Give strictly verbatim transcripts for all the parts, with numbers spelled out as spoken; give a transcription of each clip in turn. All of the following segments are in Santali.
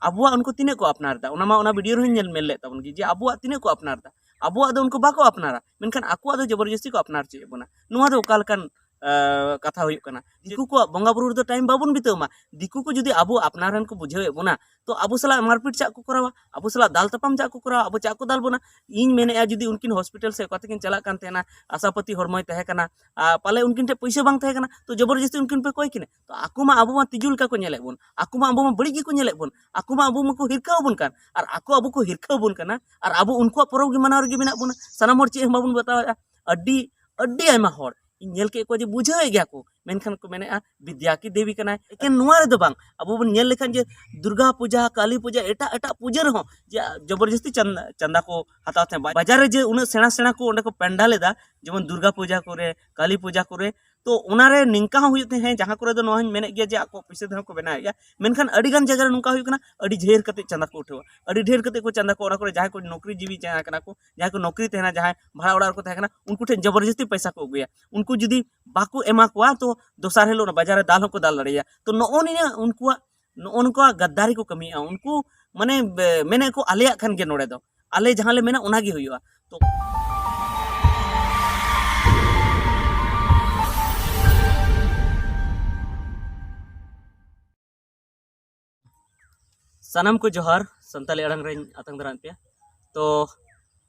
ᱟᱵᱚᱣᱟᱜ ᱩᱱᱠᱩ ᱛᱤᱱᱟᱹᱜ ᱠᱚ ᱟᱯᱱᱟᱨ ᱮᱫᱟ, ᱚᱱᱟ ᱢᱟ ᱚᱱᱟ ᱵᱷᱤᱰᱤᱭᱳ ᱨᱮᱦᱚᱸ ᱧᱮᱞ ᱢᱮᱱ ᱞᱮᱫ ᱛᱟᱵᱚᱱ ᱜᱮ, ᱡᱮ ᱟᱵᱚᱣᱟᱜ ᱛᱤᱱᱟᱹᱜ ᱠᱚ ᱟᱯᱱᱟᱨ ᱮᱫᱟ᱾ ᱟᱵᱚᱣᱟᱜ ᱫᱚ ᱩᱱᱠᱩ ᱵᱟᱠᱚ ᱟᱯᱱᱟᱨᱟ, ᱢᱮᱱᱠᱷᱟᱱ ᱟᱠᱚᱣᱟᱜ ᱫᱚ ᱡᱚᱵᱚᱨᱡᱚᱥᱛᱤ ᱠᱚ ᱟᱯᱱᱟᱨ ᱦᱚᱪᱚᱭᱮᱫ ᱵᱚᱱᱟ᱾ ᱱᱚᱣᱟ ᱫᱚ ᱚᱠᱟ ᱞᱮᱠᱟᱱ, ᱟᱸ, ᱠᱟᱛᱷᱟ ᱦᱩᱭᱩᱜ ᱠᱟᱱᱟ? ᱫᱤᱠᱩ ᱠᱚᱣᱟᱜ ᱵᱚᱸᱜᱟ ᱵᱩᱨᱩ ᱨᱮᱫᱚ ᱴᱟᱭᱤᱢ ᱵᱟᱵᱚᱱ ᱵᱤᱛᱟᱹᱣ ᱢᱟ᱾ ᱫᱤᱠᱩ ᱠᱚ ᱡᱩᱫᱤ ᱟᱵᱚ ᱟᱯᱱᱟᱨ ᱨᱮᱱ ᱠᱚ ᱵᱩᱡᱷᱟᱹᱣᱮᱫ ᱵᱚᱱᱟ, ᱛᱚ ᱟᱵᱚ ᱥᱟᱞᱟᱜ ᱢᱟᱨᱯᱤᱴ ᱪᱟᱜ ᱠᱚ ᱠᱚᱨᱟᱣᱟ, ᱟᱵᱚ ᱥᱟᱞᱟᱜ ᱫᱟᱞ ᱛᱟᱯᱟᱢ ᱪᱟᱜ ᱠᱚ ᱠᱚᱨᱟᱣᱟ, ᱟᱵᱚ ᱪᱟᱜ ᱠᱚ ᱫᱟᱞ ᱵᱚᱱᱟ᱾ ᱤᱧ ᱢᱮᱱᱮᱫᱼᱟ, ᱡᱩᱫᱤ ᱩᱱᱠᱤᱱ ᱦᱚᱥᱯᱤᱴᱟᱞ ᱥᱮ ᱚᱠᱟ ᱛᱮᱠᱤᱱ ᱪᱟᱞᱟᱜ ᱠᱟᱱ ᱛᱟᱦᱮᱱᱟ, ᱟᱥᱟᱯᱟᱹᱛᱤ ᱦᱚᱲᱢᱚᱭ ᱛᱟᱦᱮᱸ ᱠᱟᱱᱟ, ᱟᱨ ᱯᱟᱞᱮ ᱩᱱᱠᱤᱱ ᱴᱷᱮᱱ ᱯᱩᱭᱥᱟᱹ ᱵᱟᱝ ᱛᱟᱦᱮᱸ ᱠᱟᱱᱟ, ᱛᱚ ᱡᱚᱵᱚᱨᱡᱚᱥᱛᱤ ᱩᱱᱠᱤᱱ ᱯᱮ ᱠᱚᱭ ᱠᱤᱱᱟ᱾ ᱛᱚ ᱟᱠᱚ ᱢᱟ ᱟᱵᱚ ᱢᱟ ᱛᱤᱡᱩ ᱞᱮᱠᱟ ᱠᱚ ᱧᱮᱞᱮᱫ ᱵᱚᱱ, ᱟᱠᱚ ᱢᱟ ᱟᱵᱚ ᱢᱟ ᱵᱟᱹᱲᱤᱡ ᱜᱮᱠᱚ ᱧᱮᱞᱮᱫ ᱵᱚᱱ, ᱟᱠᱚ ᱢᱟ ᱟᱵᱚ ᱢᱟᱠᱚ ᱦᱤᱨᱠᱟᱹ ᱟᱵᱚᱱ ᱠᱟᱱ, ᱟᱨ ᱟᱠᱚ ᱟᱵᱚ ᱠᱚ ᱦᱤᱨᱠᱟᱹ ᱟᱵᱚᱱ ᱠᱟᱱᱟ, ᱟᱨ ᱟᱵᱚ ᱩᱱᱠᱩᱣᱟᱜ ᱯᱚᱨᱚᱵᱽ ᱜᱮ ᱢᱟᱱᱟᱣ ᱨᱮᱜᱮ ᱢᱮᱱᱟᱜ ᱵᱚᱱᱟ᱾ ᱥᱟᱱᱟᱢ ᱦᱚᱲ ᱪᱮᱫ ᱦᱚᱸ ᱵᱟᱵᱚᱱ ᱵᱟᱛᱟᱣᱮᱫᱼᱟ᱾ ᱟᱹᱰᱤ, ᱟᱹᱰᱤ ᱟᱭᱢᱟ ᱦᱚᱲ ᱤᱧ ᱧᱮᱞ ᱠᱮᱫ ᱠᱚᱣᱟ ᱡᱮ ᱵᱩᱡᱷᱟᱹᱣᱮᱫ ᱜᱮᱭᱟ ᱠᱚ, ᱢᱮᱱᱠᱷᱟᱱ ᱠᱚ ᱢᱮᱱᱮᱫᱼᱟ ᱵᱤᱫᱽᱭᱟ ᱠᱤ ᱫᱮᱵᱤ ᱠᱟᱱᱟᱭ᱾ ᱮᱠᱮᱱ ᱱᱚᱣᱟ ᱨᱮᱫᱚ ᱵᱟᱝ, ᱟᱵᱚ ᱵᱚᱱ ᱧᱮᱞ ᱞᱮᱠᱷᱟᱱ ᱡᱮ ᱫᱩᱨᱜᱟ ᱯᱩᱡᱟ, ᱠᱟᱞᱤ ᱯᱩᱡᱟ, ᱮᱴᱟᱜ ᱮᱴᱟᱜ ᱯᱩᱡᱟᱹ ᱨᱮᱦᱚᱸ ᱡᱮ ᱡᱚᱵᱚᱨᱡᱚᱥᱛᱤ ᱪᱟᱸᱫᱟ, ᱪᱟᱸᱫᱟ ᱠᱚ ᱦᱟᱛᱟᱣ ᱛᱟᱦᱮᱸᱫ᱾ ᱵᱟᱡᱟᱨ ᱨᱮ ᱡᱮ ᱩᱱᱟᱹᱜ ᱥᱮᱬᱟ ᱥᱮᱬᱟ ᱠᱚ ᱚᱸᱰᱮ ᱠᱚ ᱯᱮᱱᱰᱟᱞ ᱮᱫᱟ, ᱡᱮᱢᱚᱱ ᱫᱩᱨᱜᱟ ᱯᱩᱡᱟ ᱠᱚᱨᱮ, ᱠᱟᱞᱤ ᱯᱩᱡᱟ ᱠᱚᱨᱮ, ᱛᱚ ᱚᱱᱟᱨᱮ ᱱᱤᱝᱠᱟ ᱦᱚᱸ ᱦᱩᱭᱩᱜ ᱛᱟᱦᱮᱸᱫ, ᱦᱮᱸ, ᱡᱟᱦᱟᱸ ᱠᱚᱨᱮ ᱫᱚ ᱱᱚᱣᱟ ᱦᱚᱸᱧ ᱢᱮᱱᱮᱫ ᱜᱮᱭᱟ ᱡᱮ ᱟᱠᱚ ᱯᱩᱭᱥᱟᱹ ᱛᱮᱦᱚᱸ ᱠᱚ ᱵᱮᱱᱟᱣᱮᱫ ᱜᱮᱭᱟ, ᱢᱮᱱᱠᱷᱟᱱ ᱟᱹᱰᱤ ᱜᱟᱱ ᱡᱟᱭᱜᱟ ᱨᱮ ᱱᱚᱝᱠᱟ ᱦᱩᱭᱩᱜ ᱠᱟᱱᱟ, ᱟᱹᱰᱤ ᱰᱷᱮᱨ ᱠᱟᱛᱮ ᱪᱟᱸᱫᱟ ᱠᱚ ᱩᱴᱷᱟᱹᱣᱟ, ᱟᱹᱰᱤ ᱰᱷᱮᱨ ᱠᱟᱛᱮ ᱠᱚ ᱪᱟᱸᱫᱟ ᱠᱚ᱾ ᱚᱱᱟ ᱠᱚᱨᱮ ᱡᱟᱦᱟᱸᱭ ᱠᱚ ᱱᱚᱠᱨᱤ ᱡᱤᱵᱤ ᱡᱟᱦᱟᱸᱭ ᱠᱟᱱᱟ ᱠᱚ, ᱡᱟᱦᱟᱸᱭ ᱠᱚ ᱱᱚᱠᱨᱤ ᱛᱟᱦᱮᱱᱟ, ᱡᱟᱦᱟᱸᱭ ᱵᱷᱟᱲᱟ ᱚᱲᱟᱜ ᱨᱮᱠᱚ ᱛᱟᱦᱮᱸ ᱠᱟᱱᱟ, ᱩᱱᱠᱩ ᱴᱷᱮᱱ ᱡᱚᱵᱚᱨᱡᱚᱥᱛᱤ ᱯᱚᱭᱥᱟ ᱠᱚ ᱟᱹᱜᱩᱭᱟ᱾ ᱩᱱᱠᱩ ᱡᱩᱫᱤ ᱵᱟᱠᱚ ᱮᱢᱟ ᱠᱚᱣᱟ, ᱛᱚ ᱫᱚᱥᱟᱨ ᱦᱤᱞᱳᱜ ᱚᱱᱟ ᱵᱟᱡᱟᱨ ᱨᱮ ᱫᱟᱞ ᱦᱚᱸᱠᱚ ᱫᱟᱞ ᱫᱟᱲᱮᱭᱟᱜᱼᱟ᱾ ᱛᱚ ᱱᱚᱜᱼᱚ ᱱᱤᱭᱟᱹ ᱩᱱᱠᱩᱣᱟᱜ, ᱱᱚᱜᱼᱚ ᱱᱚᱝᱠᱟ ᱜᱟᱫᱫᱟᱨᱤ ᱠᱚ ᱠᱟᱹᱢᱤᱭᱮᱫᱼᱟ᱾ ᱩᱱᱠᱩ ᱢᱟᱱᱮ ᱵᱮ-, ᱢᱮᱱᱮᱫ ᱠᱚ, "ᱟᱞᱮᱭᱟᱜ ᱠᱷᱟᱱ ᱜᱮ ᱱᱚᱰᱮ ᱫᱚ, ᱟᱞᱮ ᱡᱟᱦᱟᱸ ᱞᱮ ᱢᱮᱱᱟ ᱚᱱᱟ ᱜᱮ ᱦᱩᱭᱩᱜᱼᱟ᱾" ᱛᱚ ᱥᱟᱱᱟᱢ ᱠᱚ ᱡᱚᱦᱟᱨ, ᱥᱟᱱᱛᱟᱞᱤ ᱟᱲᱟᱝ ᱨᱮᱧ ᱟᱛᱟᱝ ᱫᱟᱨᱟᱢᱮᱫ ᱯᱮᱭᱟ᱾ ᱛᱚ,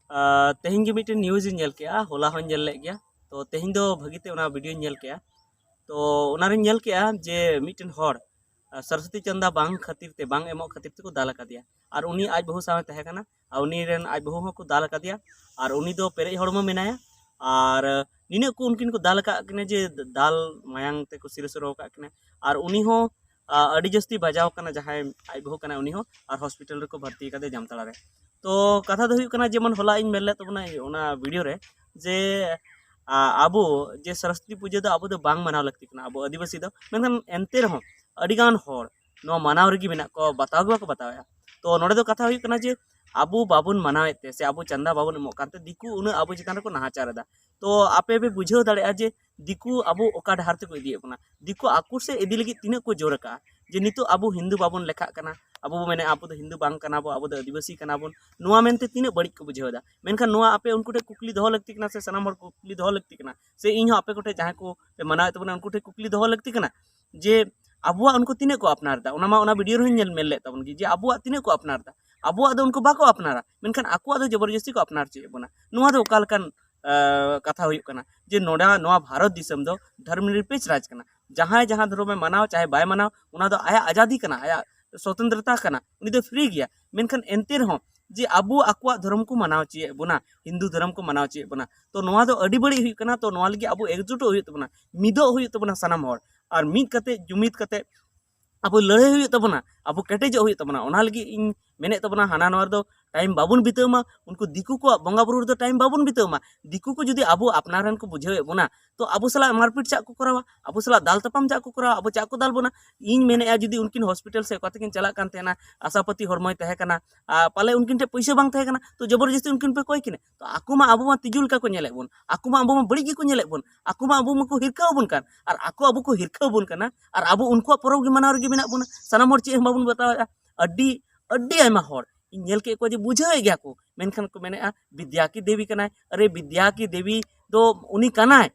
ᱟᱸ, ᱛᱮᱦᱮᱧ ᱜᱮ ᱢᱤᱫᱴᱮᱱ ᱱᱤᱭᱩᱡᱽ ᱤᱧ ᱧᱮᱞ ᱠᱮᱜᱼᱟ, ᱦᱚᱞᱟ ᱦᱚᱸᱧ ᱧᱮᱞ ᱞᱮᱫ ᱜᱮᱭᱟ᱾ ᱛᱚ ᱛᱮᱦᱮᱧ ᱫᱚ ᱵᱷᱟᱹᱜᱤ ᱛᱮ ᱚᱱᱟ ᱵᱷᱤᱰᱤᱭᱳᱧ ᱧᱮᱞ ᱠᱮᱜᱼᱟ᱾ ᱛᱚ ᱚᱱᱟᱨᱤᱧ ᱧᱮᱞ ᱠᱮᱜᱼᱟ ᱡᱮ ᱢᱤᱫᱴᱮᱱ ᱦᱚᱲ, ᱟᱸ, ᱥᱚᱨᱚᱥᱚᱛᱤ ᱪᱟᱸᱫᱟ ᱵᱟᱝ ᱠᱷᱟᱹᱛᱤᱨ ᱛᱮ, ᱵᱟᱝ ᱮᱢᱚᱜ ᱠᱷᱟᱹᱛᱤᱨ ᱛᱮᱠᱚ ᱫᱟᱞ ᱟᱠᱟᱫᱮᱭᱟ, ᱟᱨ ᱩᱱᱤ ᱟᱡ ᱵᱟᱹᱦᱩ ᱥᱟᱶ ᱮ ᱛᱟᱦᱮᱸ ᱠᱟᱱᱟ, ᱟᱨ ᱩᱱᱤ ᱨᱮᱱ ᱟᱡ ᱵᱟᱹᱦᱩ ᱦᱚᱸᱠᱚ ᱫᱟᱞ ᱟᱠᱟᱫᱮᱭᱟ, ᱟᱨ ᱩᱱᱤ ᱫᱚ ᱯᱮᱨᱮᱡ ᱦᱚᱲᱢᱚ ᱢᱮᱱᱟᱭᱟ᱾ ᱟᱨ ᱱᱤᱱᱟᱹᱜ ᱠᱚ ᱩᱱᱠᱤᱱ ᱠᱚ ᱫᱟᱞ ᱟᱠᱟᱫ ᱠᱤᱱᱟ ᱡᱮ ᱫᱟᱞ ᱢᱟᱭᱟᱝ ᱛᱮᱠᱚ ᱥᱤᱨᱟᱹ ᱥᱚᱨᱚ ᱟᱠᱟᱫ ᱠᱤᱱᱟ, ᱟᱨ ᱩᱱᱤ ᱦᱚᱸ, ᱟᱸ, ᱟᱹᱰᱤ ᱡᱟᱹᱥᱛᱤ ᱵᱟᱡᱟᱣ ᱠᱟᱱᱟ, ᱡᱟᱦᱟᱸᱭ ᱟᱡ ᱵᱟᱹᱦᱩ ᱠᱟᱱᱟᱭ ᱩᱱᱤ ᱦᱚᱸ, ᱟᱨ ᱦᱚᱥᱯᱤᱴᱟᱞ ᱨᱮᱠᱚ ᱵᱷᱚᱨᱛᱤ ᱟᱠᱟᱫᱮᱭᱟ ᱡᱟᱢᱛᱟᱲᱟ ᱨᱮ᱾ ᱛᱚ ᱠᱟᱛᱷᱟ ᱫᱚ ᱦᱩᱭᱩᱜ ᱠᱟᱱᱟ, ᱡᱮᱢᱚᱱ ᱦᱚᱞᱟ ᱤᱧ ᱢᱮᱱ ᱞᱮᱫ ᱛᱟᱵᱚᱱᱟ ᱚᱱᱟ ᱵᱷᱤᱰᱤᱭᱳ ᱨᱮ ᱡᱮ, ᱟᱸ, ᱟᱵᱚ ᱡᱮ ᱥᱚᱨᱚᱥᱚᱛᱤ ᱯᱩᱡᱟᱹ ᱫᱚ ᱟᱵᱚ ᱫᱚ ᱵᱟᱝ ᱢᱟᱱᱟᱣ ᱞᱟᱹᱠᱛᱤ ᱠᱟᱱᱟ ᱟᱵᱚ ᱟᱹᱫᱤᱵᱟᱹᱥᱤ ᱫᱚ, ᱢᱮᱱᱠᱷᱟᱱ ᱮᱱᱛᱮ ᱨᱮᱦᱚᱸ ᱟᱹᱰᱤᱜᱟᱱ ᱦᱚᱲ ᱱᱚᱣᱟ ᱢᱟᱱᱟᱣ ᱨᱮᱜᱮ ᱢᱮᱱᱟᱜ ᱠᱚᱣᱟ, ᱵᱟᱛᱟᱣ ᱜᱮ ᱵᱟᱠᱚ ᱵᱟᱛᱟᱣᱮᱫᱼᱟ᱾ ᱛᱚ ᱱᱚᱰᱮ ᱫᱚ ᱠᱟᱛᱷᱟ ᱦᱩᱭᱩᱜ ᱠᱟᱱᱟ ᱡᱮ ᱟᱵᱚ ᱵᱟᱵᱚᱱ ᱢᱟᱱᱟᱣᱮᱫ ᱛᱮ ᱥᱮ ᱟᱵᱚ ᱪᱟᱸᱫᱟ ᱵᱟᱵᱚᱱ ᱮᱢᱚᱜ ᱠᱟᱱᱛᱮ ᱫᱤᱠᱩ ᱩᱱᱟᱹᱜ ᱟᱵᱚ ᱪᱮᱛᱟᱱ ᱨᱮᱠᱚ ᱱᱟᱦᱟᱪᱟᱨ ᱮᱫᱟ᱾ ᱛᱚ ᱟᱯᱮ ᱯᱮ ᱵᱩᱡᱷᱟᱹᱣ ᱫᱟᱲᱮᱭᱟᱜᱼᱟ ᱡᱮ ᱫᱤᱠᱩ ᱟᱵᱚ ᱚᱠᱟ ᱰᱟᱦᱟᱨ ᱛᱮᱠᱚ ᱤᱫᱤᱭᱮᱫ ᱵᱚᱱᱟ, ᱫᱤᱠᱩ ᱟᱠᱚ ᱥᱮᱫ ᱤᱫᱤ ᱞᱟᱹᱜᱤᱫ ᱛᱤᱱᱟᱹᱜ ᱠᱚ ᱡᱳᱨ ᱟᱠᱟᱜᱼᱟ᱾ ᱡᱮ ᱱᱤᱛᱚᱜ ᱟᱵᱚ ᱦᱤᱱᱫᱩ ᱵᱟᱵᱚᱱ ᱞᱮᱠᱷᱟᱜ ᱠᱟᱱᱟ, ᱟᱵᱚ ᱵᱚ ᱢᱮᱱᱮᱫᱼᱟ ᱟᱵᱚ ᱫᱚ ᱦᱤᱱᱫᱩ ᱵᱟᱝ ᱠᱟᱱᱟ ᱵᱚ, ᱟᱵᱚ ᱫᱚ ᱟᱹᱫᱤᱵᱟᱹᱥᱤ ᱠᱟᱱᱟ ᱵᱚᱱ, ᱱᱚᱣᱟ ᱢᱮᱱᱛᱮ ᱛᱤᱱᱟᱹᱜ ᱵᱟᱹᱲᱤᱡ ᱠᱚ ᱵᱩᱡᱷᱟᱹᱣ ᱮᱫᱟ᱾ ᱢᱮᱱᱠᱷᱟᱱ ᱱᱚᱣᱟ ᱟᱯᱮ ᱩᱱᱠᱩ ᱴᱷᱮᱱ ᱠᱩᱠᱞᱤ ᱫᱚᱦᱚ ᱞᱟᱹᱠᱛᱤ ᱠᱟᱱᱟ, ᱥᱮ ᱥᱟᱱᱟᱢ ᱦᱚᱲ ᱠᱩᱠᱞᱤ ᱫᱚᱦᱚ ᱞᱟᱹᱠᱛᱤ ᱠᱟᱱᱟ, ᱥᱮ ᱤᱧ ᱦᱚᱸ ᱟᱯᱮ ᱠᱚᱴᱷᱮᱱ ᱡᱟᱦᱟᱸᱭ ᱠᱚ ᱯᱮ ᱢᱟᱱᱟᱣᱮᱫ ᱛᱟᱵᱚᱱᱟ ᱩᱱᱠᱩ ᱴᱷᱮᱱ ᱠᱩᱠᱞᱤ ᱫᱚᱦᱚ ᱞᱟᱹᱠᱛᱤ ᱠᱟᱱᱟ ᱡᱮ ᱟᱵᱚᱣᱟᱜ ᱩᱱᱠᱩ ᱛᱤᱱᱟᱹᱜ ᱠᱚ ᱟᱯᱱᱟᱨ ᱮᱫᱟ᱾ ᱚᱱᱟ ᱢᱟ ᱚᱱᱟ ᱵᱷᱤᱰᱤᱭᱳ ᱨᱮᱦᱚᱸᱧ ᱧᱮᱞ ᱢᱮᱱ ᱞᱮᱫ ᱛᱟᱵᱚᱱ ᱜᱮ ᱡᱮ ᱟᱵᱚᱣᱟᱜ ᱛᱤᱱᱟᱹᱜ ᱠᱚ ᱟᱯᱱᱟᱨ ᱮᱫᱟ, ᱟᱵᱚᱣᱟᱜ ᱫᱚ ᱩᱱᱠᱩ ᱵᱟᱠᱚ ᱟᱯᱱᱟᱨᱟ, ᱢᱮᱱᱠᱷᱟᱱ ᱟᱠᱚᱣᱟᱜ ᱫᱚ ᱡᱚᱵᱚᱨᱡᱚᱥᱛᱤ ᱠᱚ ᱟᱯᱱᱟᱨ ᱦᱚᱪᱚᱭᱮᱫ ᱵᱚᱱᱟ᱾ ᱱᱚᱣᱟ ᱫᱚ ᱚᱠᱟ ᱞᱮᱠᱟᱱ ᱟᱸ, ᱠᱟᱛᱷᱟ ᱦᱩᱭᱩᱜ ᱠᱟᱱᱟ ᱡᱮ ᱱᱚᱰᱮ ᱱᱚᱣᱟ ᱵᱷᱟᱨᱚᱛ ᱫᱤᱥᱚᱢ ᱫᱚ ᱫᱷᱚᱨᱢ ᱱᱤᱨᱯᱮᱠष ᱨᱟᱡᱽ ᱠᱟᱱᱟ᱾ ᱡᱟᱦᱟᱸᱭ ᱡᱟᱦᱟᱸ ᱫᱷᱚᱨᱚᱢᱮ ᱢᱟᱱᱟᱣ ᱪᱟᱦᱮ ᱵᱟᱭ ᱢᱟᱱᱟᱣ, ᱚᱱᱟ ᱫᱚ ᱟᱭᱟᱜ ᱟᱡᱟᱫᱤ ᱠᱟᱱᱟ, ᱟᱭᱟᱜ ᱥᱚᱛᱚᱱᱛᱨᱚᱛᱟ ᱠᱟᱱᱟ, ᱩᱱᱤ ᱫᱚ ᱯᱷᱨᱤ ᱜᱮᱭᱟ᱾ ᱢᱮᱱᱠᱷᱟᱱ ᱮᱱᱛᱮ ᱨᱮᱦᱚᱸ ᱡᱮ ᱟᱵᱚ ᱟᱠᱚᱣᱟᱜ ᱫᱷᱚᱨᱚᱢ ᱠᱚ ᱢᱟᱱᱟᱣ ᱦᱚᱪᱚᱭᱮᱫ ᱵᱚᱱᱟ, ᱦᱤᱱᱫᱩ ᱫᱷᱚᱨᱚᱢ ᱠᱚ ᱢᱟᱱᱟᱣ ᱦᱚᱪᱚᱭᱮᱫ ᱵᱚᱱᱟ, ᱛᱚ ᱱᱚᱣᱟ ᱫᱚ ᱟᱹᱰᱤ ᱵᱟᱹᱲᱤᱡ ᱦᱩᱭᱩᱜ ᱠᱟᱱᱟ᱾ ᱛᱚ ᱱᱚᱣᱟ ᱞᱟᱹᱜᱤᱫ ᱟᱵᱚ ᱮᱠᱡᱩᱴᱚᱜ ᱦᱩᱭᱩᱜ ᱛᱟᱵᱚᱱᱟ, ᱢᱤᱫᱚᱜ ᱦᱩᱭᱩᱜ ᱛᱟᱵᱚᱱᱟ ᱥᱟᱱᱟᱢ ᱦᱚᱲ, ᱟᱨ ᱢᱤᱫ ᱠᱟᱛᱮ ᱡᱩᱢᱤᱫ ᱠᱟᱛᱮ ᱟᱵᱚ ᱞᱟᱹᱲᱦᱟᱹᱭ ᱦᱩᱭᱩᱜ ᱛᱟᱵᱚᱱᱟ, ᱟᱵᱚ ᱠᱮᱴᱮᱡᱚᱜ ᱦᱩᱭᱩᱜ ᱛᱟᱵᱚᱱᱟ᱾ ᱚᱱᱟ ᱞᱟᱹᱜᱤᱫ ᱤᱧ ᱢᱮᱱᱮᱫ ᱛᱟᱵᱚᱱᱟ, ᱦᱟᱱᱟ ᱱᱚᱣᱟ ᱨᱮᱫᱚ ᱴᱟᱭᱤᱢ ᱵᱟᱵᱚᱱ ᱵᱤᱛᱟᱹᱣ ᱢᱟ, ᱩᱱᱠᱩ ᱫᱤᱠᱩ ᱠᱚᱣᱟᱜ ᱵᱚᱸᱜᱟ ᱵᱩᱨᱩ ᱨᱮᱫᱚ ᱴᱟᱭᱤᱢ ᱵᱟᱵᱚᱱ ᱵᱤᱛᱟᱹᱣ ᱢᱟ᱾ ᱫᱤᱠᱩ ᱠᱚ ᱡᱩᱫᱤ ᱟᱵᱚ ᱟᱯᱱᱟᱨ ᱨᱮᱱ ᱠᱚ ᱵᱩᱡᱷᱟᱹᱣᱮᱫ ᱵᱚᱱᱟ, ᱛᱚ ᱟᱵᱚ ᱥᱟᱞᱟᱜ ᱢᱟᱨᱯᱤᱴ ᱪᱟᱜ ᱠᱚ ᱠᱚᱨᱟᱣᱟ, ᱟᱵᱚ ᱥᱟᱞᱟᱜ ᱫᱟᱞ ᱛᱟᱯᱟᱢ ᱪᱟᱜ ᱠᱚ ᱠᱚᱨᱟᱣᱟ, ᱟᱵᱚ ᱪᱟᱜ ᱠᱚ ᱫᱟᱞ ᱵᱚᱱᱟ᱾ ᱤᱧ ᱢᱮᱱᱮᱫᱼᱟ, ᱡᱩᱫᱤ ᱩᱱᱠᱤᱱ ᱦᱚᱥᱯᱤᱴᱟᱞ ᱥᱮ ᱚᱠᱟ ᱛᱮᱠᱤᱱ ᱪᱟᱞᱟᱜ ᱠᱟᱱ ᱛᱟᱦᱮᱱᱟ, ᱟᱥᱟᱯᱟᱹᱛᱤ ᱦᱚᱲᱢᱚᱭ ᱛᱟᱦᱮᱸ ᱠᱟᱱᱟ, ᱟᱨ ᱯᱟᱞᱮ ᱩᱱᱠᱤᱱ ᱴᱷᱮᱱ ᱯᱩᱭᱥᱟᱹ ᱵᱟᱝ ᱛᱟᱦᱮᱸ ᱠᱟᱱᱟ, ᱛᱚ ᱡᱚᱵᱚᱨᱡᱚᱥᱛᱤ ᱩᱱᱠᱤᱱ ᱯᱮ ᱠᱚᱭ ᱠᱤᱱᱟ᱾ ᱛᱚ ᱟᱠᱚ ᱢᱟ ᱟᱵᱚ ᱢᱟ ᱛᱤᱡᱩ ᱞᱮᱠᱟ ᱠᱚ ᱧᱮᱞᱮᱫ ᱵᱚᱱ, ᱟᱠᱚ ᱢᱟ ᱟᱵᱚ ᱢᱟ ᱵᱟᱹᱲᱤᱡ ᱜᱮᱠᱚ ᱧᱮᱞᱮᱫ ᱵᱚᱱ, ᱟᱠᱚ ᱢᱟ ᱟᱵᱚ ᱢᱟᱠᱚ ᱦᱤᱨᱠᱟᱹ ᱟᱵᱚᱱ ᱠᱟᱱ, ᱟᱨ ᱟᱠᱚ ᱟᱵᱚ ᱠᱚ ᱦᱤᱨᱠᱟᱹ ᱟᱵᱚᱱ ᱠᱟᱱᱟ, ᱟᱨ ᱟᱵᱚ ᱩᱱᱠᱩᱣᱟᱜ ᱯᱚᱨᱚᱵᱽ ᱜᱮ ᱢᱟᱱᱟᱣ ᱨᱮᱜᱮ ᱢᱮᱱᱟᱜ ᱵᱚᱱᱟ, ᱥᱟᱱᱟᱢ ᱦᱚᱲ ᱪᱮᱫ ᱦᱚᱸ ᱵᱟᱵᱚᱱ ᱵᱟᱛᱟᱣᱮᱫᱼᱟ᱾ ᱟᱹᱰᱤ, ᱟᱹᱰᱤ ᱟᱭᱢᱟ ᱦᱚᱲ ᱤᱧ ᱧᱮᱞ ᱠᱮᱫ ᱠᱚᱣᱟ ᱡᱮ ᱵᱩᱡᱷᱟᱹᱣᱮᱫ ᱜᱮᱭᱟ ᱠᱚ, ᱢᱮᱱᱠᱷᱟᱱ ᱠᱚ ᱢᱮᱱᱮᱫᱼᱟ ᱵᱤᱫᱽᱭᱟ ᱠᱤ ᱫᱮᱵᱤ ᱠᱟᱱᱟᱭ᱾ ᱟᱨᱮ, ᱵᱤᱫᱽᱭᱟ ᱠᱤ ᱫᱮᱵᱤ ᱫᱚ ᱩᱱᱤ ᱠᱟᱱᱟᱭ,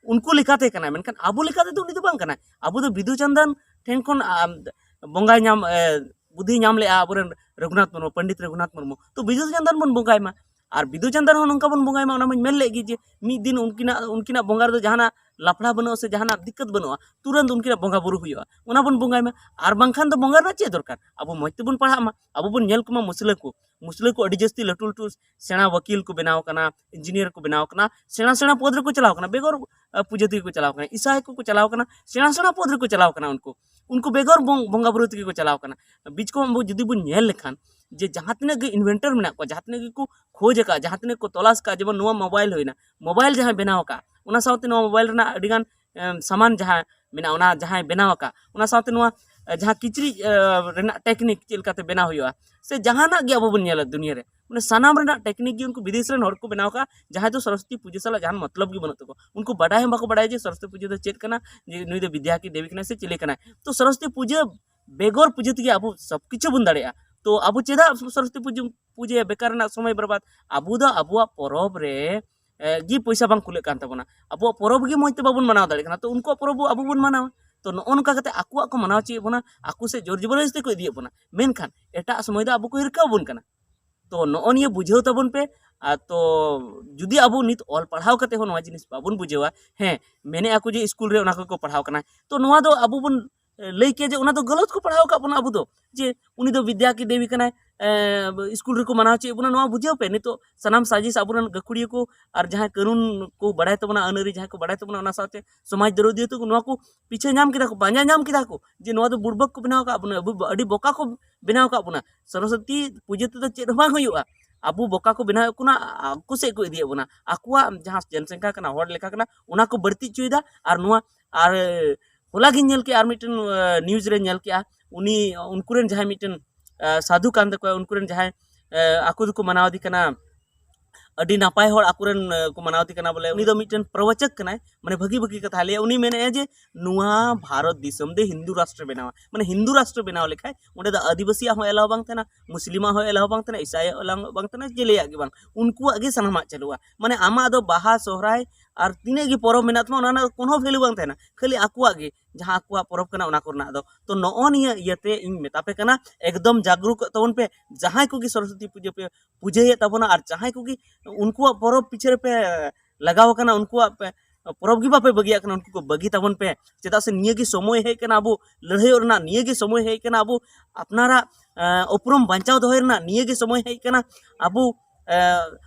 ᱩᱱᱠᱩ ᱞᱮᱠᱟᱛᱮ ᱠᱟᱱᱟᱭ, ᱢᱮᱱᱠᱷᱟᱱ ᱟᱵᱚ ᱞᱮᱠᱟ ᱛᱮᱫᱚ ᱩᱱᱤ ᱫᱚ ᱵᱟᱝ ᱠᱟᱱᱟᱭ᱾ ᱟᱵᱚ ᱫᱚ ᱵᱤᱫᱩ ᱪᱟᱸᱫᱟᱱ ᱴᱷᱮᱱ ᱠᱷᱚᱱ, ᱟᱢ, ᱵᱚᱸᱜᱟᱭ ᱧᱟᱢ, ᱮ, ᱵᱩᱫᱷᱤ ᱧᱟᱢ ᱞᱮᱜᱼᱟ ᱟᱵᱚᱨᱮᱱ ᱨᱚᱜᱷᱩᱱᱟᱛᱷ ᱢᱩᱨᱢᱩ, ᱯᱚᱱᱰᱤᱛ ᱨᱚᱜᱷᱩᱱᱟᱛᱷ ᱢᱩᱨᱢᱩ᱾ ᱛᱚ ᱵᱤᱫᱩ ᱪᱟᱸᱫᱟᱱ ᱵᱚᱱ ᱵᱚᱸᱜᱟᱭ ᱢᱟ, ᱟᱨ ᱵᱤᱫᱩ ᱪᱟᱸᱫᱟᱱ ᱦᱚᱸ ᱱᱚᱝᱠᱟ ᱵᱚᱱ ᱵᱚᱸᱜᱟᱭ ᱢᱟ, ᱚᱱᱟ ᱢᱟᱧ ᱢᱮᱱ ᱞᱮᱫ ᱜᱮ ᱡᱮ ᱢᱤᱫ ᱫᱤᱱ ᱩᱱᱠᱤᱱᱟᱜ, ᱩᱱᱠᱤᱱᱟᱜ ᱵᱚᱸᱜᱟ ᱨᱮᱫᱚ ᱡᱟᱦᱟᱱᱟᱜ ᱞᱟᱯᱲᱟ ᱵᱟᱹᱱᱩᱜᱼᱟ ᱥᱮ ᱡᱟᱦᱟᱱᱟᱜ ᱫᱤᱠᱠᱟᱛ ᱵᱟᱹᱱᱩᱜᱼᱟ, ᱛᱩᱨᱟᱹᱱᱛ ᱩᱱᱠᱤᱱᱟᱜ ᱵᱚᱸᱜᱟ ᱵᱩᱨᱩ ᱦᱩᱭᱩᱜᱼᱟ, ᱚᱱᱟ ᱵᱚᱱ ᱵᱚᱸᱜᱟᱭ ᱢᱟ᱾ ᱟᱨ ᱵᱟᱝᱠᱷᱟᱱ ᱫᱚ ᱵᱚᱸᱜᱟ ᱨᱮᱱᱟᱜ ᱪᱮᱫ ᱫᱚᱨᱠᱟᱨ? ᱟᱵᱚ ᱢᱚᱡᱽ ᱛᱮᱵᱚᱱ ᱯᱟᱲᱦᱟᱜ ᱢᱟ, ᱟᱵᱚ ᱵᱚᱱ ᱧᱮᱞ ᱠᱚᱢᱟ ᱢᱩᱥᱞᱟᱹ ᱠᱚ, ᱢᱩᱥᱞᱟᱹ ᱠᱚ ᱟᱹᱰᱤ ᱡᱟᱹᱥᱛᱤ ᱞᱟᱹᱴᱩ ᱞᱟᱹᱴᱩ ᱥᱮᱬᱟ ᱣᱟᱹᱠᱤᱞ ᱠᱚ ᱵᱮᱱᱟᱣ ᱠᱟᱱᱟ, ᱤᱧᱡᱤᱱᱤᱭᱟᱨ ᱠᱚ ᱵᱮᱱᱟᱣ ᱠᱟᱱᱟ, ᱥᱮᱬᱟ ᱥᱮᱬᱟ ᱯᱚᱫᱽ ᱨᱮᱠᱚ ᱪᱟᱞᱟᱣ ᱠᱟᱱᱟ, ᱵᱮᱜᱚᱨ, ᱟ, ᱯᱩᱡᱟᱹ ᱛᱮᱜᱮ ᱠᱚ ᱪᱟᱞᱟᱣ ᱠᱟᱱᱟ, ᱤᱥᱟᱭ ᱠᱚᱠᱚ ᱪᱟᱞᱟᱣ ᱠᱟᱱᱟ, ᱥᱮᱬᱟ ᱥᱮᱬᱟ ᱯᱚᱫᱽ ᱨᱮᱠᱚ ᱪᱟᱞᱟᱣ ᱠᱟᱱᱟ ᱩᱱᱠᱩ, ᱩᱱᱠᱩ ᱵᱮᱜᱚᱨ ᱵᱚᱝ-, ᱵᱚᱸᱜᱟ ᱵᱩᱨᱩ ᱛᱮᱜᱮ ᱠᱚ ᱪᱟᱞᱟᱣ ᱠᱟᱱᱟ᱾ ᱵᱤᱪ ᱠᱚᱢ ᱟᱵᱚ ᱡᱩᱫᱤ ᱵᱚᱱ ᱧᱮᱞ ᱞᱮᱠᱷᱟᱱ ᱡᱮ ᱡᱟᱦᱟᱸ ᱛᱤᱱᱟᱹᱜ ᱜᱮ ᱤᱱᱵᱷᱮᱱᱴᱟᱨ ᱢᱮᱱᱟᱜ ᱠᱚᱣᱟ, ᱡᱟᱦᱟᱸ ᱛᱤᱱᱟᱹᱜ ᱜᱮᱠᱚ ᱠᱷᱚᱡᱽ ᱟᱠᱟᱫ, ᱡᱟᱦᱟᱸ ᱛᱤᱱᱟᱹᱜ ᱠᱚ ᱛᱚᱞᱟᱥ ᱟᱠᱟᱫ, ᱡᱮᱢᱚᱱ ᱱᱚᱣᱟ ᱢᱳᱵᱟᱭᱤᱞ ᱦᱩᱭᱱᱟ, ᱢᱳᱵᱟᱭᱤᱞ ᱡᱟᱦᱟᱸᱭ ᱵᱮᱱᱟᱣ ᱟᱠᱟᱫ, ᱚᱱᱟ ᱥᱟᱶᱛᱮ ᱱᱚᱣᱟ ᱢᱳᱵᱟᱭᱤᱞ ᱨᱮᱱᱟᱜ ᱟᱹᱰᱤᱜᱟᱱ, ᱮᱢ, ᱥᱟᱢᱟᱱ ᱡᱟᱦᱟᱸ ᱢᱮᱱᱟᱜᱼᱟ, ᱚᱱᱟ ᱡᱟᱦᱟᱸᱭ ᱵᱮᱱᱟᱣ ᱟᱠᱟᱫ, ᱚᱱᱟ ᱥᱟᱶᱛᱮ ᱱᱚᱣᱟ, ᱮ, ᱡᱟᱦᱟᱸ ᱠᱤᱪᱨᱤᱡ, ᱮ, ᱨᱮᱱᱟᱜ ᱴᱮᱠᱱᱤᱠ ᱪᱮᱫ ᱞᱮᱠᱟᱛᱮ ᱵᱮᱱᱟᱣ ᱦᱩᱭᱩᱜᱼᱟ, ᱥᱮ ᱡᱟᱦᱟᱱᱟᱜ ᱜᱮ ᱟᱵᱚ ᱵᱚᱱ ᱧᱮᱞᱟ ᱫᱩᱱᱤᱭᱟᱹ ᱨᱮ, ᱢᱟᱱᱮ ᱥᱟᱱᱟᱢ ᱨᱮᱱᱟᱜ ᱴᱮᱠᱱᱤᱠ ᱜᱮ ᱩᱱᱠᱩ ᱵᱤᱫᱮᱥ ᱨᱮᱱ ᱦᱚᱲ ᱠᱚ ᱵᱮᱱᱟᱣ ᱟᱠᱟᱫᱼᱟ, ᱡᱟᱦᱟᱸᱭ ᱫᱚ ᱥᱚᱨᱚᱥᱚᱛᱤ ᱯᱩᱡᱟᱹ ᱥᱟᱞᱟᱜ ᱡᱟᱦᱟᱱ ᱢᱚᱛᱞᱚᱵ ᱜᱮ ᱵᱟᱹᱱᱩᱜ ᱛᱟᱠᱚᱣᱟ᱾ ᱩᱱᱠᱩ ᱵᱟᱰᱟᱭ ᱦᱚᱸ ᱵᱟᱠᱚ ᱵᱟᱰᱟᱭᱟ ᱡᱮ ᱥᱚᱨᱚᱥᱚᱛᱤ ᱯᱩᱡᱟᱹ ᱫᱚ ᱪᱮᱫ ᱠᱟᱱᱟ, ᱡᱮ ᱱᱩᱭ ᱫᱚ ᱵᱤᱫᱽᱭᱟ ᱠᱤ ᱫᱮᱵᱤ ᱠᱟᱱᱟᱭ ᱥᱮ ᱪᱤᱞᱤ ᱠᱟᱱᱟᱭ᱾ ᱛᱚ ᱥᱚᱨᱚᱥᱚᱛᱤ ᱯᱩᱡᱟᱹ ᱵᱮᱜᱚᱨ ᱯᱩᱡᱟᱹ ᱛᱮᱜᱮ ᱟᱵᱚ ᱥᱚᱵ ᱠᱤᱪᱷᱩ ᱵᱚᱱ ᱫᱟᱲᱮᱭᱟᱜᱼᱟ᱾ ᱛᱚ ᱟᱵᱚ ᱪᱮᱫᱟᱜ ᱥᱚᱨᱚᱥᱚᱛᱤ ᱯᱩᱡᱟᱹ, ᱯᱩᱡᱟᱹᱭᱟ? ᱵᱮᱠᱟᱨ ᱨᱮᱱᱟᱜ ᱥᱚᱢᱚᱭ ᱵᱚᱨᱵᱟᱫ᱾ ᱟᱵᱚ ᱫᱚ ᱟᱵᱚᱣᱟᱜ ᱯᱚᱨᱚᱵᱽ ᱨᱮ, ᱮ, ᱜᱮ ᱯᱚᱭᱥᱟ ᱵᱟᱝ ᱠᱩᱞᱟᱹᱜ ᱠᱟᱱ ᱛᱟᱵᱚᱱᱟ, ᱟᱵᱚᱣᱟᱜ ᱯᱚᱨᱚᱵᱽ ᱜᱮ ᱢᱚᱡᱽ ᱛᱮ ᱵᱟᱵᱚᱱ ᱢᱟᱱᱟᱣ ᱫᱟᱲᱮᱭᱟᱜ ᱠᱟᱱᱟ, ᱛᱚ ᱩᱱᱠᱩᱣᱟᱜ ᱯᱚᱨᱚᱵᱽ ᱟᱵᱚ ᱵᱚᱱ ᱢᱟᱱᱟᱣᱟ᱾ ᱛᱚ ᱱᱚᱜᱼᱚ ᱱᱚᱝᱠᱟ ᱠᱟᱛᱮ ᱟᱠᱚᱣᱟᱜ ᱠᱚ ᱢᱟᱱᱟᱣ ᱦᱚᱪᱚᱭᱮᱫ ᱵᱚᱱᱟ, ᱟᱠᱚ ᱥᱮᱫ ᱡᱳᱨ ᱡᱚᱵᱚᱨᱫᱚᱥᱛᱤ ᱠᱚ ᱤᱫᱤᱭᱮᱫ ᱵᱚᱱᱟ, ᱢᱮᱱᱠᱷᱟᱱ ᱮᱴᱟᱜ ᱥᱚᱢᱚᱭ ᱫᱚ ᱟᱵᱚ ᱠᱚ ᱦᱤᱨᱠᱟᱹ ᱟᱵᱚᱱ ᱠᱟᱱᱟ᱾ ᱛᱚ ᱱᱚᱜᱼᱚ ᱱᱤᱭᱟᱹ ᱵᱩᱡᱷᱟᱹᱣ ᱛᱟᱵᱚᱱ ᱯᱮ᱾ ᱟᱨ ᱛᱚ ᱡᱩᱫᱤ ᱟᱵᱚ ᱱᱤᱛ ᱚᱞ ᱯᱟᱲᱦᱟᱣ ᱠᱟᱛᱮ ᱦᱚᱸ ᱱᱚᱣᱟ ᱡᱤᱱᱤᱥ ᱵᱟᱵᱚᱱ ᱵᱩᱡᱷᱟᱹᱣᱟ, ᱦᱮᱸ, ᱢᱮᱱᱮᱫᱼᱟ ᱠᱚ ᱡᱮ ᱥᱠᱩᱞ ᱨᱮ ᱚᱱᱟ ᱠᱚᱠᱚ ᱯᱟᱲᱦᱟᱣ ᱠᱟᱱᱟ, ᱛᱚ ᱱᱚᱣᱟ ᱫᱚ ᱟᱵᱚ ᱵᱚᱱ ᱞᱟᱹᱭ ᱠᱮᱭᱟ ᱡᱮ ᱚᱱᱟ ᱫᱚ ᱜᱟᱞᱚᱛ ᱠᱚ ᱯᱟᱲᱦᱟᱣ ᱟᱠᱟᱫ ᱵᱚᱱᱟ ᱟᱵᱚ ᱫᱚ, ᱡᱮ ᱩᱱᱤ ᱫᱚ ᱵᱤᱫᱽᱭᱟ ᱠᱤ ᱫᱮᱵᱤ ᱠᱟᱱᱟᱭ, ᱮ, ᱥᱠᱩᱞ ᱨᱮᱠᱚ ᱢᱟᱱᱟᱣ ᱦᱚᱪᱚᱭᱮᱫ ᱵᱚᱱᱟ᱾ ᱱᱚᱣᱟ ᱵᱩᱡᱷᱟᱹᱣ ᱯᱮ, ᱱᱤᱛᱚᱜ ᱥᱟᱱᱟᱢ ᱥᱟᱡᱤᱥ ᱟᱵᱚᱨᱮᱱ ᱜᱟᱹᱠᱷᱩᱲᱤᱭᱟᱹ ᱠᱚ ᱟᱨ ᱡᱟᱦᱟᱸᱭ ᱠᱟᱹᱱᱩᱱ ᱠᱚ ᱵᱟᱲᱟᱭ ᱛᱟᱵᱚᱱᱟ, ᱟᱹᱱ ᱟᱹᱨᱤ ᱡᱟᱦᱟᱸᱭ ᱠᱚ ᱵᱟᱲᱟᱭ ᱛᱟᱵᱚᱱᱟ, ᱚᱱᱟ ᱥᱟᱶᱛᱮ ᱥᱚᱢᱟᱡᱽ ᱫᱚᱨᱚᱫᱤᱭᱟᱹ ᱛᱟᱠᱚ ᱱᱚᱣᱟ ᱠᱚ ᱯᱤᱪᱷᱟᱹ ᱧᱟᱢ ᱠᱮᱫᱟ ᱠᱚ, ᱯᱟᱸᱡᱟ ᱧᱟᱢ ᱠᱮᱫᱟ ᱠᱚ ᱡᱮ ᱱᱚᱣᱟ ᱫᱚ ᱵᱩᱲᱵᱚᱠ ᱠᱚ ᱵᱮᱱᱟᱣ ᱟᱠᱟᱫ ᱵᱚᱱᱟ, ᱟᱵᱚ ᱟᱹᱰᱤ ᱵᱚᱠᱟ ᱠᱚ ᱵᱮᱱᱟᱣ ᱟᱠᱟᱫ ᱵᱚᱱᱟ᱾ ᱥᱚᱨᱚᱥᱚᱛᱤ ᱯᱩᱡᱟᱹ ᱛᱮᱫᱚ ᱪᱮᱫ ᱦᱚᱸ ᱵᱟᱝ ᱦᱩᱭᱩᱜᱼᱟ᱾ ᱟᱵᱚ ᱵᱚᱠᱟ ᱠᱚ ᱵᱮᱱᱟᱣᱮᱫ ᱵᱚᱱᱟ, ᱟᱠᱚ ᱥᱮᱫ ᱠᱚ ᱤᱫᱤᱭᱮᱫ ᱵᱚᱱᱟ, ᱟᱠᱚᱣᱟᱜ ᱡᱟᱦᱟᱸ ᱡᱚᱱᱥᱚᱝᱠᱷᱟ ᱠᱟᱱᱟ, ᱦᱚᱲ ᱞᱮᱠᱷᱟ ᱠᱟᱱᱟ, ᱚᱱᱟ ᱠᱚ ᱵᱟᱹᱲᱛᱤ ᱦᱚᱪᱚᱭᱮᱫᱟ᱾ ᱟᱨ ᱱᱚᱣᱟ, ᱟᱨ ᱦᱚᱞᱟ ᱜᱤᱧ ᱧᱮᱞ ᱠᱮᱜᱼᱟ, ᱟᱨ ᱢᱤᱫᱴᱮᱱ, ᱮ, ᱱᱤᱭᱩᱡᱽ ᱨᱮ ᱧᱮᱞ ᱠᱮᱜᱼᱟ, ᱩᱱᱤ, ᱩᱱᱠᱩ ᱨᱮᱱ ᱡᱟᱦᱟᱸᱭ ᱢᱤᱫᱴᱮᱱ, ᱮ, ᱥᱟᱫᱷᱩ ᱠᱟᱱ ᱛᱟᱠᱚᱣᱟ, ᱩᱱᱠᱩ ᱨᱮᱱ ᱡᱟᱦᱟᱸᱭ, ᱮ, ᱟᱠᱚ ᱫᱚᱠᱚ ᱢᱟᱱᱟᱣ ᱫᱮ ᱠᱟᱱᱟ, ᱟᱹᱰᱤ ᱱᱟᱯᱟᱭ ᱦᱚᱲ ᱟᱠᱚ ᱨᱮᱱ, ᱮ, ᱠᱚ ᱢᱟᱱᱟᱣ ᱫᱮ ᱠᱟᱱᱟ, ᱵᱚᱞᱮ ᱩᱱᱤ ᱫᱚ ᱢᱤᱫᱴᱮᱱ ᱯᱨᱚᱵᱚᱪᱚᱠ ᱠᱟᱱᱟᱭ, ᱢᱟᱱᱮ ᱵᱷᱟᱹᱜᱤ ᱵᱷᱟᱹᱜᱤ ᱠᱟᱛᱷᱟ ᱞᱟᱹᱭᱟ᱾ ᱩᱱᱤ ᱢᱮᱱᱮᱫᱼᱟ ᱡᱮ ᱱᱚᱣᱟ ᱵᱷᱟᱨᱚᱛ ᱫᱤᱥᱚᱢ ᱫᱚ ᱦᱤᱱᱫᱩ ᱨᱟᱥᱴᱨᱚ ᱵᱮᱱᱟᱣᱟ, ᱢᱟᱱᱮ ᱦᱤᱱᱫᱩ ᱨᱟᱥᱴᱨᱚ ᱵᱮᱱᱟᱣ ᱞᱮᱠᱷᱟᱡ ᱚᱸᱰᱮ ᱫᱚ ᱟᱹᱫᱤᱵᱟᱹᱥᱤᱭᱟᱜ ᱦᱚᱸ ᱮᱞᱟᱣ ᱵᱟᱝ ᱛᱟᱦᱮᱱᱟ, ᱢᱩᱥᱞᱤᱢᱟᱜ ᱦᱚᱸ ᱮᱞᱟᱣ ᱵᱟᱝ ᱛᱟᱦᱮᱱᱟ, ᱤᱥᱟᱭᱟᱜ ᱦᱚᱸ ᱮᱞᱟᱣ ᱵᱟᱝ ᱛᱟᱦᱮᱱᱟ, ᱪᱤᱞᱤᱭᱟᱜ ᱜᱮ ᱵᱟᱝ, ᱩᱱᱠᱩᱣᱟᱜ ᱜᱮ ᱥᱟᱱᱟᱢᱟᱜ ᱪᱟᱹᱞᱩᱜᱼᱟ᱾ ᱢᱟᱱᱮ ᱟᱢᱟᱜ ᱫᱚ ᱵᱟᱦᱟ, ᱥᱚᱦᱨᱟᱭ ᱟᱨ ᱛᱤᱱᱟᱹᱜ ᱜᱮ ᱯᱚᱨᱚᱵᱽ ᱢᱮᱱᱟᱜ ᱛᱟᱢᱟ, ᱚᱱᱟ ᱨᱮᱱᱟᱜ ᱠᱳᱱᱳ ᱵᱷᱮᱞᱩ ᱵᱟᱝ ᱛᱟᱦᱮᱱᱟ, ᱠᱷᱟᱹᱞᱤ ᱟᱠᱚᱣᱟᱜ ᱜᱮ, ᱡᱟᱦᱟᱸ ᱟᱠᱚᱣᱟᱜ ᱯᱚᱨᱚᱵᱽ ᱠᱟᱱᱟ ᱚᱱᱟ ᱠᱚᱨᱮᱱᱟᱜ ᱫᱚ᱾ ᱛᱚ ᱱᱚᱜᱼᱚ ᱱᱤᱭᱟᱹ ᱤᱭᱟᱹᱛᱮ ᱤᱧ ᱢᱮᱛᱟ ᱯᱮ ᱠᱟᱱᱟ, ᱮᱠᱫᱚᱢ ᱡᱟᱜᱽᱨᱩᱠᱚᱜ ᱛᱟᱵᱚᱱ ᱯᱮ, ᱡᱟᱦᱟᱸᱭ ᱠᱚᱜᱮ ᱥᱚᱨᱚᱥᱚᱛᱤ ᱯᱩᱡᱟᱹ ᱯᱮ ᱯᱩᱡᱟᱹᱭᱮᱫ ᱛᱟᱵᱚᱱᱟ ᱟᱨ ᱡᱟᱦᱟᱸᱭ ᱠᱚᱜᱮ ᱩᱱᱠᱩᱣᱟᱜ ᱯᱚᱨᱚᱵᱽ ᱯᱤᱪᱷᱟᱹ ᱨᱮᱯᱮ ᱞᱟᱜᱟᱣ ᱟᱠᱟᱱᱟ, ᱩᱱᱠᱩᱣᱟᱜ ᱯᱮ, ᱯᱚᱨᱚᱵᱽ ᱜᱮ ᱵᱟᱯᱮ ᱵᱟᱹᱜᱤᱭᱟᱜ ᱠᱟᱱᱟ, ᱩᱱᱠᱩ ᱠᱚ ᱵᱟᱹᱜᱤ ᱛᱟᱵᱚᱱ ᱯᱮ᱾ ᱪᱮᱫᱟᱜ ᱥᱮ ᱱᱤᱭᱟᱹ ᱜᱮ ᱥᱚᱢᱚᱭ ᱦᱮᱡ ᱠᱟᱱᱟ ᱟᱵᱚ ᱞᱟᱹᱲᱦᱟᱹᱭᱚᱜ ᱨᱮᱱᱟᱜ, ᱱᱤᱭᱟᱹ ᱜᱮ ᱥᱚᱢᱚᱭ ᱦᱮᱡ ᱠᱟᱱᱟ ᱟᱵᱚ ᱟᱯᱱᱟᱨᱟᱜ, ᱮ, ᱩᱯᱨᱩᱢ ᱵᱟᱧᱪᱟᱣ ᱫᱚᱦᱚᱭ ᱨᱮᱱᱟᱜ, ᱱᱤᱭᱟᱹ ᱜᱮ ᱥᱚᱢᱚᱭ ᱦᱮᱡ ᱠᱟᱱᱟ ᱟᱵᱚ, ᱮ,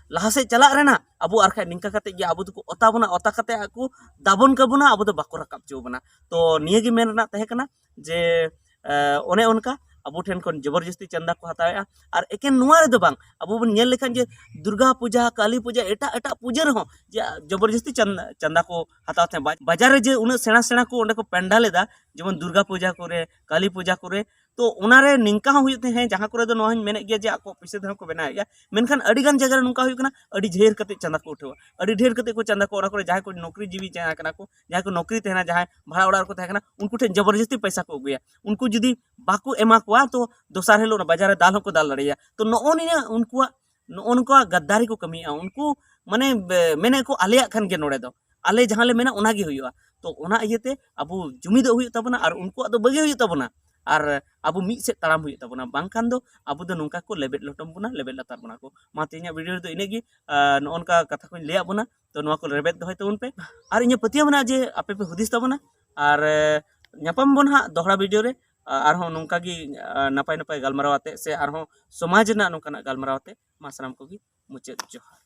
ᱞᱟᱦᱟ ᱥᱮᱫ ᱪᱟᱞᱟᱜ ᱨᱮᱱᱟᱜ᱾ ᱟᱵᱚ ᱟᱨ ᱠᱷᱟᱡ ᱱᱤᱝᱠᱟ ᱠᱟᱛᱮ ᱜᱮ ᱟᱵᱚ ᱫᱚᱠᱚ ᱚᱛᱟ ᱵᱚᱱᱟ, ᱚᱛᱟ ᱠᱟᱛᱮ ᱟᱠᱚ ᱫᱟᱵᱚᱱ ᱠᱟᱵᱚᱱᱟ, ᱟᱵᱚ ᱫᱚ ᱵᱟᱠᱚ ᱨᱟᱠᱟᱵ ᱦᱚᱪᱚ ᱵᱚᱱᱟ᱾ ᱛᱚ ᱱᱤᱭᱟᱹ ᱜᱮ ᱢᱮᱱ ᱨᱮᱱᱟᱜ ᱛᱟᱦᱮᱸ ᱠᱟᱱᱟ ᱡᱮ, ᱮ, ᱚᱱᱮ ᱚᱱᱠᱟ ᱟᱵᱚ ᱴᱷᱮᱱ ᱠᱷᱚᱱ ᱡᱚᱵᱚᱨᱡᱚᱥᱛᱤ ᱪᱟᱸᱫᱟ ᱠᱚ ᱦᱟᱛᱟᱣᱮᱫᱼᱟ᱾ ᱟᱨ ᱮᱠᱮᱱ ᱱᱚᱣᱟ ᱨᱮᱫᱚ ᱵᱟᱝ, ᱟᱵᱚ ᱵᱚᱱ ᱧᱮᱞ ᱞᱮᱠᱷᱟᱱ ᱡᱮ ᱫᱩᱨᱜᱟ ᱯᱩᱡᱟ, ᱠᱟᱞᱤ ᱯᱩᱡᱟ, ᱮᱴᱟᱜ ᱮᱴᱟᱜ ᱯᱩᱡᱟᱹ ᱨᱮᱦᱚᱸ ᱡᱮ ᱡᱚᱵᱚᱨᱡᱚᱥᱛᱤ ᱪᱟᱸᱫᱟ, ᱪᱟᱸᱫᱟ ᱠᱚ ᱦᱟᱛᱟᱣ ᱛᱟᱦᱮᱸᱫ᱾ ᱵᱟ-, ᱵᱟᱡᱟᱨ ᱨᱮ ᱡᱮ ᱩᱱᱟᱹᱜ ᱥᱮᱬᱟ ᱥᱮᱬᱟ ᱠᱚ ᱚᱸᱰᱮ ᱠᱚ ᱯᱮᱱᱰᱟᱞ ᱮᱫᱟ, ᱡᱮᱢᱚᱱ ᱫᱩᱨᱜᱟ ᱯᱩᱡᱟ ᱠᱚᱨᱮ, ᱠᱟᱞᱤ ᱯᱩᱡᱟ ᱠᱚᱨᱮ, ᱛᱚ ᱚᱱᱟᱨᱮ ᱱᱤᱝᱠᱟ ᱦᱚᱸ ᱦᱩᱭᱩᱜ ᱛᱮ, ᱦᱮᱸ, ᱡᱟᱦᱟᱸ ᱠᱚᱨᱮ ᱫᱚ ᱱᱚᱣᱟ ᱦᱚᱸᱧ ᱢᱮᱱᱮᱫ ᱜᱮᱭᱟ ᱡᱮ ᱟᱠᱚ ᱯᱩᱭᱥᱟᱹ ᱛᱮᱦᱚᱸ ᱠᱚ ᱵᱮᱱᱟᱣᱮᱫ ᱜᱮᱭᱟ, ᱢᱮᱱᱠᱷᱟᱱ ᱟᱹᱰᱤ ᱜᱟᱱ ᱡᱟᱭᱜᱟ ᱨᱮ ᱱᱚᱝᱠᱟ ᱦᱩᱭᱩᱜ ᱠᱟᱱᱟ, ᱟᱹᱰᱤ ᱰᱷᱮᱨ ᱠᱟᱛᱮ ᱪᱟᱸᱫᱟ ᱠᱚ ᱩᱴᱷᱟᱹᱣᱟ, ᱟᱹᱰᱤ ᱰᱷᱮᱨ ᱠᱟᱛᱮ ᱠᱚ ᱪᱟᱸᱫᱟ ᱠᱚ, ᱚᱱᱟ ᱠᱚᱨᱮ ᱡᱟᱦᱟᱸᱭ ᱠᱚ ᱱᱚᱠᱨᱤᱡᱤᱵᱤ ᱡᱟᱦᱟᱸ ᱠᱟᱱᱟ ᱠᱚ, ᱡᱟᱦᱟᱸᱭ ᱠᱚ ᱱᱚᱠᱨᱤ ᱛᱟᱦᱮᱱᱟ, ᱡᱟᱦᱟᱸᱭ ᱵᱷᱟᱲᱟ ᱚᱲᱟᱜ ᱨᱮᱠᱚ ᱛᱟᱦᱮᱸ ᱠᱟᱱᱟ, ᱩᱱᱠᱩ ᱴᱷᱮᱱ ᱡᱚᱵᱚᱨᱡᱚᱥᱛᱤ ᱯᱚᱭᱥᱟ ᱠᱚ ᱟᱹᱜᱩᱭᱟ᱾ ᱩᱱᱠᱩ ᱡᱩᱫᱤ ᱵᱟᱠᱚ ᱮᱢᱟ ᱠᱚᱣᱟ, ᱛᱚ ᱫᱚᱥᱟᱨ ᱦᱤᱞᱳᱜ ᱚᱱᱟ ᱵᱟᱡᱟᱨ ᱨᱮ ᱫᱟᱞ ᱦᱚᱸᱠᱚ ᱫᱟᱞ ᱫᱟᱲᱮᱭᱟᱜᱼᱟ᱾ ᱛᱚ ᱱᱚᱜᱼᱚ ᱱᱤᱭᱟᱹ ᱩᱱᱠᱩᱣᱟᱜ, ᱱᱚᱜᱼᱚ ᱱᱚᱝᱠᱟ ᱜᱟᱫᱫᱟᱨᱤ ᱠᱚ ᱠᱟᱹᱢᱤᱭᱮᱫᱼᱟ᱾ ᱩᱱᱠᱩ ᱢᱟᱱᱮ ᱵᱮ-, ᱢᱮᱱᱮᱫ ᱠᱚ, "ᱟᱞᱮᱭᱟᱜ ᱠᱷᱟᱱ ᱜᱮ ᱱᱚᱰᱮ ᱫᱚ, ᱟᱞᱮ ᱡᱟᱦᱟᱸ ᱞᱮ ᱢᱮᱱᱟ ᱚᱱᱟ ᱜᱮ ᱦᱩᱭᱩᱜᱼᱟ᱾" ᱛᱚ ᱚᱱᱟ ᱤᱭᱟᱹᱛᱮ ᱟᱵᱚ ᱡᱩᱢᱤᱫᱚᱜ ᱦᱩᱭᱩᱜ ᱛᱟᱵᱚᱱᱟ ᱟᱨ ᱩᱱᱠᱩᱣᱟᱜ ᱫᱚ ᱵᱟᱹᱜᱤ ᱦᱩᱭᱩᱜ ᱛᱟᱵᱚᱱᱟ᱾ ᱟᱨ ᱟᱵᱚ ᱢᱤᱫ ᱥᱮᱫ ᱛᱟᱲᱟᱢ ᱦᱩᱭᱩᱜ ᱛᱟᱵᱚᱱᱟ, ᱵᱟᱝᱠᱷᱟᱱ ᱫᱚ ᱟᱵᱚ ᱫᱚ ᱱᱚᱝᱠᱟ ᱠᱚ ᱞᱮᱵᱮᱫ ᱞᱚᱴᱚᱢ ᱵᱚᱱᱟ, ᱞᱮᱵᱮᱫ ᱞᱟᱛᱟᱨ ᱵᱚᱱᱟ ᱠᱚ᱾ ᱢᱟ ᱛᱮᱦᱮᱧᱟᱜ ᱵᱷᱤᱰᱤᱭᱳ ᱨᱮᱫᱚ ᱤᱱᱟᱹᱜ ᱜᱮ᱾ ᱟᱨ ᱱᱚᱜᱼᱚ ᱱᱚᱝᱠᱟ ᱠᱟᱛᱷᱟ ᱠᱚᱧ ᱞᱟᱹᱭᱟᱫ ᱵᱚᱱᱟ, ᱛᱚ ᱱᱚᱣᱟ ᱠᱚ ᱨᱮᱵᱮᱫ ᱫᱚᱦᱚᱭ ᱛᱟᱵᱚᱱ ᱯᱮ᱾ ᱟᱨ ᱤᱧᱟᱹᱜ ᱯᱟᱹᱛᱭᱟᱹᱣ ᱢᱮᱱᱟᱜᱼᱟ ᱡᱮ ᱟᱯᱮ ᱯᱮ ᱦᱩᱫᱤᱥ ᱛᱟᱵᱚᱱᱟ᱾ ᱟᱨ ᱮ, ᱧᱟᱯᱟᱢ ᱵᱚᱱ ᱦᱟᱸᱜ ᱫᱚᱦᱲᱟ ᱵᱷᱤᱰᱤᱭᱳ ᱨᱮ, ᱟ-, ᱟᱨᱦᱚᱸ ᱱᱚᱝᱠᱟ ᱜᱮ, ᱟ, ᱱᱟᱯᱟᱭ ᱱᱟᱯᱟᱭ ᱜᱟᱞᱢᱟᱨᱟᱣ ᱟᱛᱮ ᱥᱮ ᱟᱨᱦᱚᱸ ᱥᱚᱢᱟᱡᱽ ᱨᱮᱱᱟᱜ ᱱᱚᱝᱠᱟᱱᱟᱜ ᱜᱟᱞᱢᱟᱨᱟᱣ ᱟᱛᱮ᱾ ᱢᱟ ᱥᱟᱱᱟᱢ ᱠᱚᱜᱮ ᱢᱩᱪᱟᱹᱫ ᱡᱚᱦᱟᱨ᱾